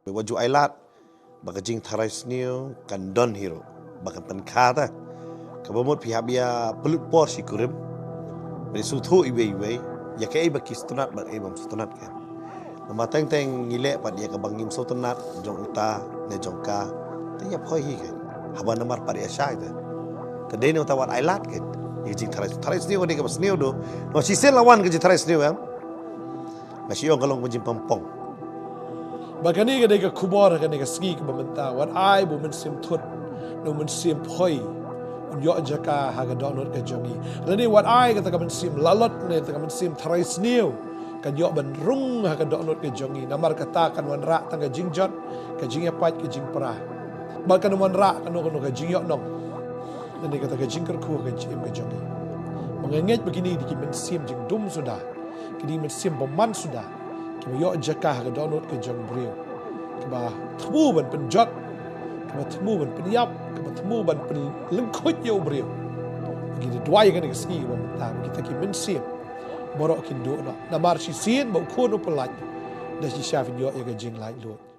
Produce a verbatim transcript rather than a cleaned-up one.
Wat ju ai lad ba ka jingtharai sniew kan don hi ruh ba kan pynkha ta. Kaba mut phi hap ïa pynlut por shi kurim, phi sngewthuh iwei iwei ïa kaei ba ki sngewtynnat bad kaei bym sngewtynnat kein. Namar teng teng ngi leh pat ïa kaba ngim sngewtynnat jong uta ne jong ka, te ïa phoi hi kein. Haba namar pat ïa shai te. Te dei na uta wat ai lad kein ïa ka jingtharai, tharai sniew ka dei kaba sniew duh. Namar shisien la wan ka jingtharai sniew em. Nga shu ong ka long ka jingpang pong. Bad kane ka dei ka khubor ha kane ka sngi kaba mynta, wat ai ba u Mynsiem Thut ne u Mynsiem Phoi un ïoh jaka ha ka dohnud ka jong ngi. Lane wat ai kata ka mynsiem lalot ne kata ka mynsiem tharai sniew kan ïoh ban rung ha ka dohnud ka jong ngi. Namar kata kan wanrah tang ka jingjot, ka jingïapait, ka jingpra. Bad kan wanrah kano kano ka jingïohnong. Lane kata ka jingkyrkhu ha ka jingim ka jong ngi. Ba nga ngeit ba kine dei ki mynsiem jingdum suda, ki dei mynsiem bymman suda, kiba ïoh jaka ha ka dohnud ka jong u briew, kiba thmu ban pynjot, kiba thmu ban pynïap, kiba thmu ban pynlyngkhuit ïa u briew. Ba ngi da duwai ha kane ka sngi kaba mynta ba kita ki mynsiem baroh kin duh noh. Namar shisien ba u Khun u pyllait, da shisha phin ïoh ïa ka jinglaitluid.